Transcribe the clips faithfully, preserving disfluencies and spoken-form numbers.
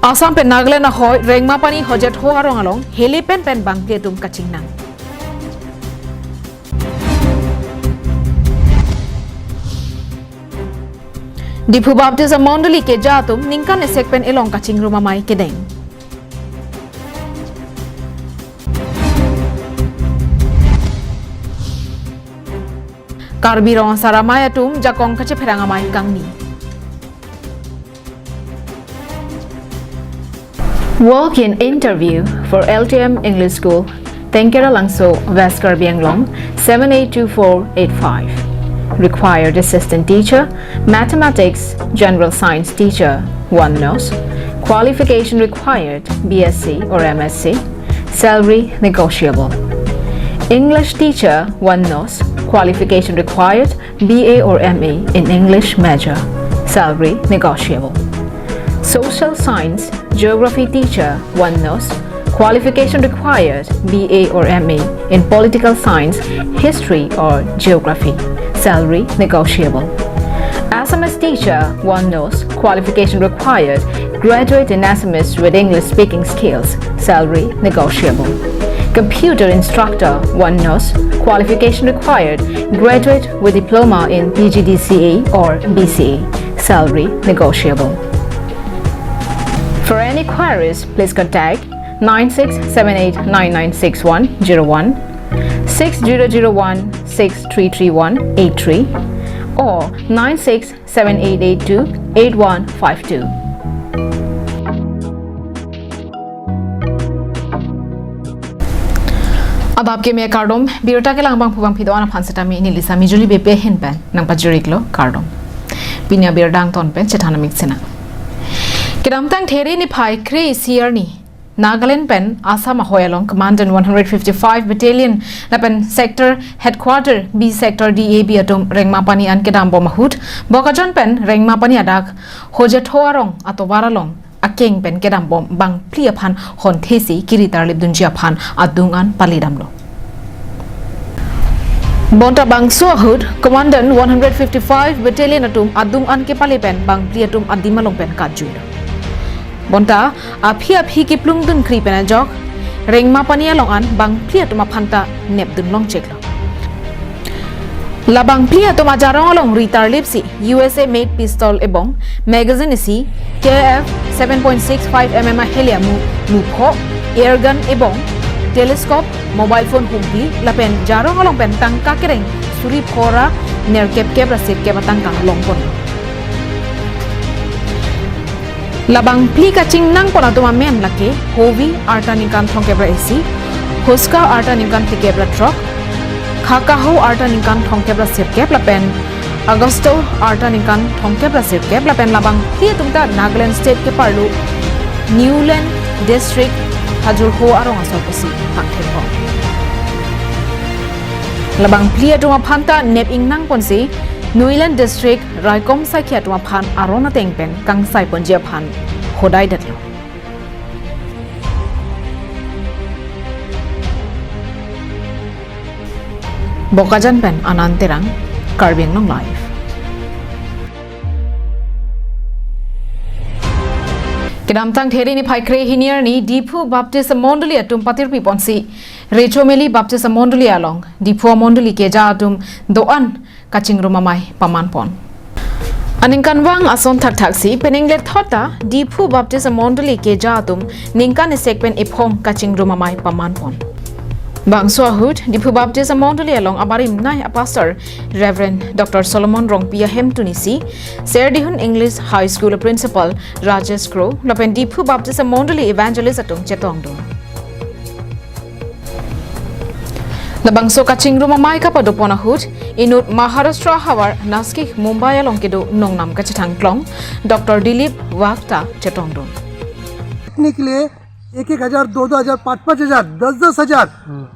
Assam pen Nagaland ahoi Rengmapani Hojetho arong along heli pen pen bangphli atum kachingnang. Diphu Baptist Amondoli keja atum ningkan esek pen elong kachingrum amei kedeng. Karbi Rong Asar Amei atum jakong kachepherang amei kangni. Walk-in interview for L T M English School, Tengkera Langso, West Karbi Anglong, seven eight two four eight five. Required assistant teacher, mathematics, general science teacher, one nurse. Qualification required, B S c or M S c. Salary negotiable. English teacher, one nurse. Qualification required, B A or M A in English major. Salary negotiable. Social science, geography teacher, one nurse. Qualification required, B A or M A in political science, history or geography. Salary negotiable. Assamese teacher, one nurse. Qualification required, graduate in Assamese with English speaking skills. Salary negotiable. Computer instructor, one nurse. Qualification required, graduate with diploma in P G D C A or B C A. Salary negotiable. For any queries, please contact nine six seven eight nine nine six one zero one, six zero zero one six three three one eight three, or nine six seven eight eight two eight one five two. Adap keme kardom, birta kelang abangphu bangphi do-an aphan setame neli Sami Juli B P ahin pen nangpajirlo, kardom. Pini abirta angton pen chethan amik sina. Kedamtang There niphai kre-isi arni Nagaland pen Assam ahoi along Commandant one hundred fifty-five Battalion lapen Sector Headquarter B Sector D A B atum Rengmapani an kedambom ahut Bokajan pen Rengmapani adak Hojetho arong atovar along akeng pen kedambom bangphli aphan honthesi kiri tarlip dunji aphan adung an palidamlo. Bonta bangso ahut Commandant one hundred fifty-five Battalion atum adung an kepale pen bangphli atum adim along pen katjuilo. Bonta aphi aphi kiplung dunkri pen ajok Rengmapani along an bangphli atum aphanta nepdun longcheklo. La bangphli atum ajarong along ri tarlipsi U S A made pistol ebong magazine isi K F seven point six five M M aheli amu lupho, air gun ebong telescope, mobile phone humphli lapen jarong along pen tangka kereng suri phora nerkep kep ra sirkep atangka longpon. La bangphli kachingnangpon atum amen lake Hovi arta ningkan thomkep ra isi, Huska arta ningkan phlikep ra throk, Khakaho arta ningkan thomkep ra sirkep lapen Augusto arta ningkan thomkep ra sirkep lapen la bangphli atum ta Nagaland State keparlo Newland District Hajurho arong asor pusi pangthirpo. La bangphli atum aphanta nep ingnangponsi Newland District raikom saikhi atum aphan aron ateng pen kangsaiponji aphan hodaidetlo. Bokajan pen Anand Terang, Karbi Anglong Live. Kedamtang There niphai kre-hini arni Diphu Baptist Mondoli atum patirpiponsi Rechomeli Baptist Mondoli along Diphu Mondoli keja atum do-an kachingrum amei pamanpon. Aningkanvang ason thakthaksi penang lethot ta Diphu Baptist Mondoli keja atum ningkan esek pen ephong kachingrum amei pamanpon. Bangso ahut Diphu Baptist Mondoli along abarim nai apastor Reverend Doctor Solomon Rongpi ahemtun isi, Serdihun English High School Principal Rajesh Kro lapen Diphu Baptist Mondoli Evangelist atum chetongdun. Labangso kachingrum amei kapadopon ahut inut Maharashtra havar Nashik Mumbai along kedo nongnam kachethangklong Doctor Dilip Wagta chetongdun. देखने के लिए एक एक हजार, दो दो हजार, पाँच पाँच हजार, दस दस हजार,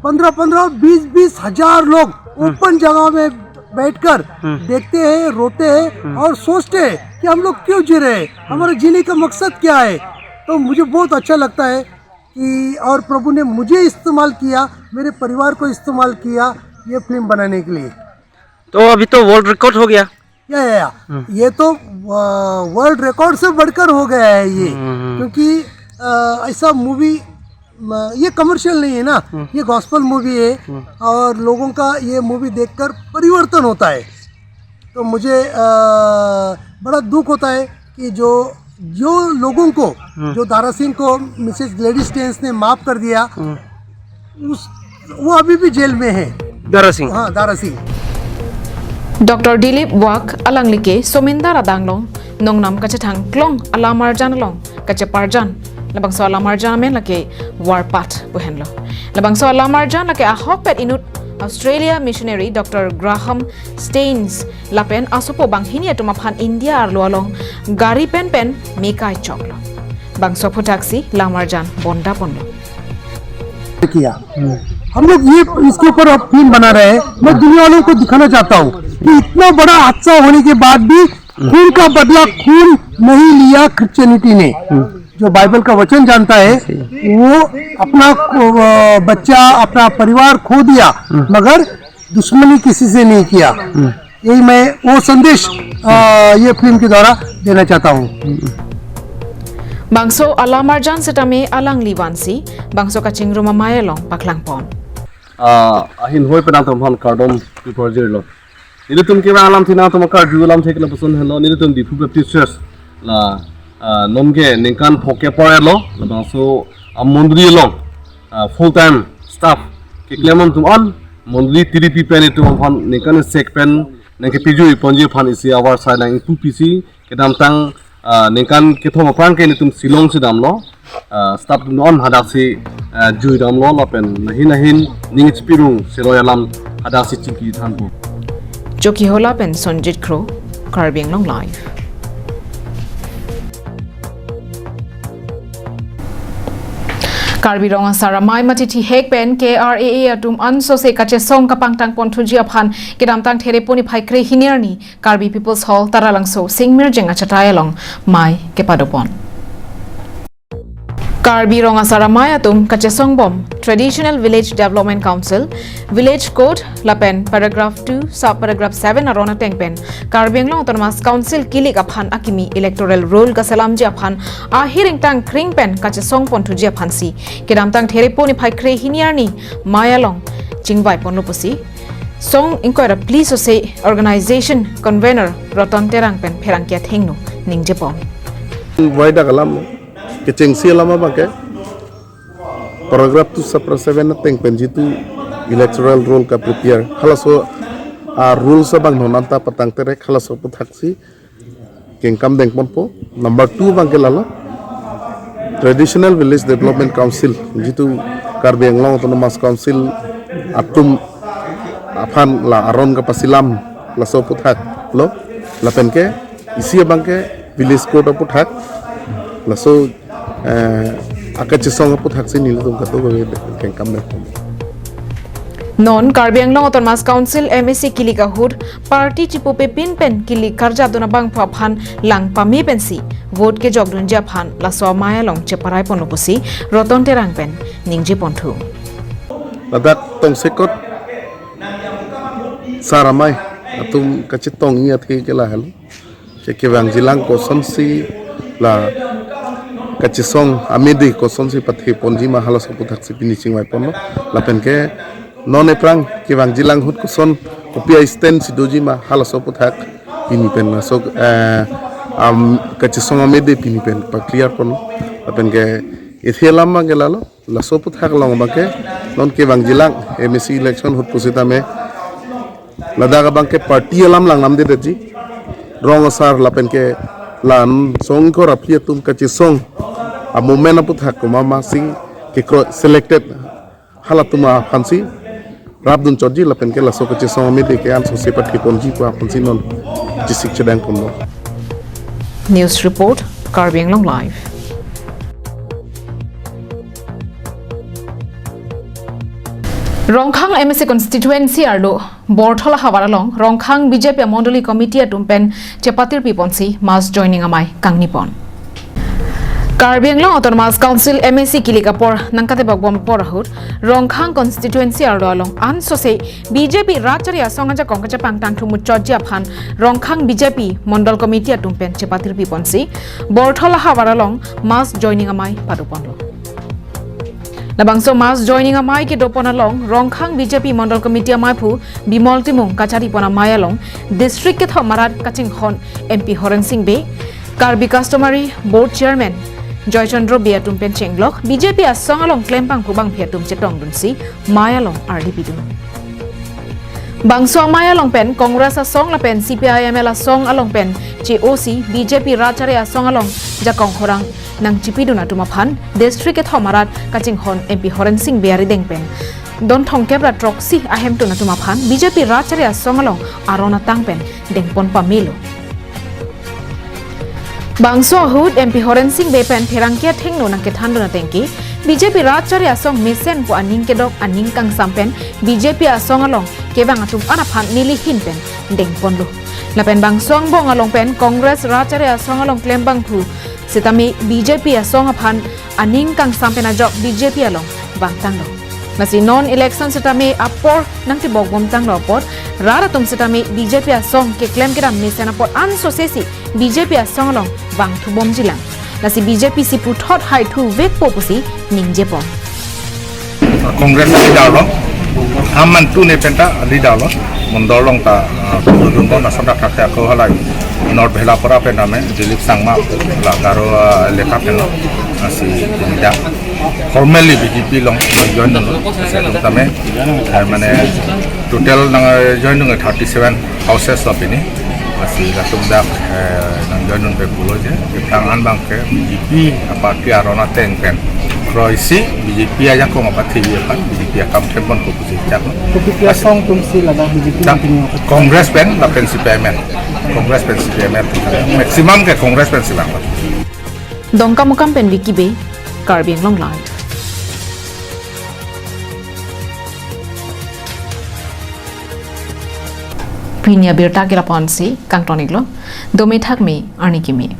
पंद्रह पंद्रह, बीस बीस हजार लोग ओपन जगह में बैठकर देखते हैं, रोते हैं और सोचते हैं कि हम लोग क्यों जी रहे हैं, हमारा जीने का मकसद क्या है। तो मुझे बहुत अच्छा लगता है कि और प्रभु ने मुझे इस्तेमाल किया, मेरे परिवार को इस्तेमाल किया ये फिल्म बनाने के लिए। तो अभी तो वर्ल्ड रिकॉर्ड हो गया। या, या, या। ये तो वर्ल्ड रिकॉर्ड से बढ़कर हो गया है ये। क्योंकि अ, ऐसा मूवी, ये कमर्शियल नहीं है ना, ये गॉस्पल मूवी है। और लोगों का ये मूवी देखकर परिवर्तन होता है। तो मुझे अ, बड़ा दुख होता है कि जो जो लोगों को, जो दारा सिंह को मिसेस ग्लैडिस स्टेन्स ने माफ कर दिया, उस वो अभी भी जेल में है। Dara Singh. हाँ, दारा Singh. Doctor Dilip Wak alangli ke Somindar adanglong nongnam kachethang klong alamarjan along kacheparjan. Labangso alamarjan amen lake Warpath pu henlo. Labangso alamarjan lake ahokpet inut Australia missionary Doctor Graham Staines lapen asopo banghini atum aphan India arlo along gari pen pen me kai choklo. Bangso aphuthak si lamarjan bonda ponlo. किया। हम लोग ये इसके ऊपर अब फिल्म बना रहे हैं। मैं दुनिया वालों को दिखाना चाहता हूँ कि इतना बड़ा हादसा होने के बाद भी खून का बदला खून नहीं लिया क्रिश्चियनिटी ने। जो बाइबल का वचन जानता है, वो अपना अ, बच्चा, अपना परिवार खो दिया, मगर दुश्मनी किसी से नहीं किया। यही मैं वो संदेश अ, ये फिल्म के द्वारा देना चाहता हूँ। Bangso alamarjan setame alangli vansi bangso kachingrum amei along paklangpon. Ah, ahin hoi penang tum han kardom piporjir lo. Nelitum ke alam thina tum karju alam thek lapuson helo, nelitum Diphu Baptist Church la, ah, non ke ningkan phok kepar lo, labangso amondri along, ah, full time staff keklem atum an mondri tiripi pen itum aphan ningkan sek pen nang kepijui ponji aphan isi avar sai nang ipu pisi kedamtang, ah, ningkan kethom aphrang ke nelitum Shillong si damlo, ah, staff atum an hadak si, ah, jui damlo lapen nahin nahin ning chipirung seroi alam hadak si chingki thanpo. Joki Hola pen Sonjit Kro, Karbi Anglong Live. Karbi Rong Asar Amei Mathithi Hek pen K R A A atum ansose kachesong kapangtang ponthuji aphan kedamtang Therepo niphai kre-hini arni Karbi People's Hall Taralangso Singmirjeng achatai along mei kepadopon. Karbi Rong Asar Amei atum kachesong bom Traditional Village Development Council, Village Code lapen paragraph two sub paragraph seven aron ateng pen Karbi Anglong Autonomous Council kilik aphan akimi electoral roll kaselamji aphan ahir ingtang kring pen kachesong ponthuji aphansi kedamtang Therepo niphai kre-hini arni mei along chingvai ponlo pusi song ingkoi ra phli sose organization convener Roton Terang pen pherangke athengno ningjepon. Wai dak alam kechengsi alam abang ke paragraph two sub seven ateng pen jitu electoral roll ka prepare halaso a rules abang non anta patang terek halaso aputhaksi kengkam dengponpo. Number two abang ke lalo Traditional Village Development Council jitu Karbi Anglong Autonomous Council atum aphan la aron kapasilam laso aputhak lo lapen ke isi abang ke village code aputhak laso eh, akachesong aputhak si nelitum kado kengkam dengponpo. Non Karbi Anglong Autonomous Council M A C kilik ahut party chipupe pin pen kilik karjap dun abangphu aphan lang pame pensi vote kejok dunji aphan laso amei along cheparai ponlo pusi Roton Terang pen ningjeponthu. Ladak tongsekot Asar Amei atum kachetong-i athe ke lahelo. Che kevangjilang kosonsi la kachesong amede kosonsi pathe ponji ma halaso aputhak si pini chingvai ponlo. Lapen ke non ephrang kevangjilang ahut koson kopi a-stand si doji ma halaso aputhak pini pen laso eh, am, kachesong amede pini pen pa-clear ponlo. Lapen ke ithe alam abang ke lalo laso aputhak along abang ke non kevangjilang M A C election ahut pusitame ladak abang ke party alam lang namdedetji. Rong asar lapen ke la-an song ingkoi ra phli atum kachesong a-movement aputhak komat masi kekroi selected halatum aphansi rapdun chotji lapen ke laso kachesong amede ke ansose pathe ponji pu aphansi non chesik chedang ponlo. News report, Karbi Anglong Live. Rongkhang M A C constituency arlo Borthola havar along Rongkhang B J P mondoli committee atum pen chepatirpi ponsi mass joining amei kangnipon. Karbi Anglong Autonomous Council M A C kilik apor nangkatebok bom apor ahut Rongkhang constituency arlo along ansose B J P rat chari asong ajakong kachepangtang thumuchotji aphan Rongkhang B J P Mondol Committee atum pen chepatirpi ponsi Borthola havar along mass joining amei padoponlo. Labangso mass joining amei kedopon along Rongkhang B J P Mondol Committee ameiphu Bimol Timung kacharipon amei along district kethom arat kachinghon M P Horen Sing Bey, Karbi Customary Board Chairman Joy Chandra Bey atum pen chenglok B J P asong along klembangphu bangphi atum chetongdunsi mei along ardi pidun. Bangso amei along pen Congress asong lapen C P I M L asong along pen che-osi B J P rat chari asong along jakong khorang nangchipidun atum aphan district kethom arat kachinghon M P Horen Sing Bey arideng pen don thomkep ra throksi ahemtun atum aphan B J P rat chari asong along aron atang pen dengpon pamelo. Bangso ahut M P Horen Sing Bey pen pherangke athengno nangkethandun atengke B J P rat chari asong mesen pu aning kedok aning kangsam pen B J P asong along kevang atum an aphan neli ahin pen dengponlo. Lapen bangso angbong along pen Congress rat chari asong along klembangphu setame B J P asong aphan aning kangsam pen ajok B J P along vangtanglo. Lasi non election setame apor nangtebok bomtanglo apot rat atum setame B J P asong keklem kedam mesen apot ansosesi B J P asong along vangthu bomjilang. Lasi B J P si puthot haithu vekpo pusi ningjepon. Congress leader lo, aman tu ne penta leader lo, Mondol along ta, ah, dun bon asam dak thak ako halai, North Bhelapara pen name, Dilip Sangma, la Garo, ah, elaka pen lo, ah, si tidak formally B J P along join lo, setame, ah, mane total nang, eh, join nung thirty seven houses lo pini, ah, si latum dak, eh, nangjoin nung pe pulo je, tang an bang ke B J P aparty aron ateng pen kroisi B J P ajakong apathi aphan B J P akam thempon ko pusi chak. Kopi pi asong atum si ladak B J P ta nangpinyo? Congress pen lapen C P I M L. Congress pen C P I M L. Maximum ke Congress pen si lang. Dongkamukam pen Vicky Bey, Karbi Anglong Live. Pini abirta ke lapu-ansi kangton-iklo, dome thakme arni keme.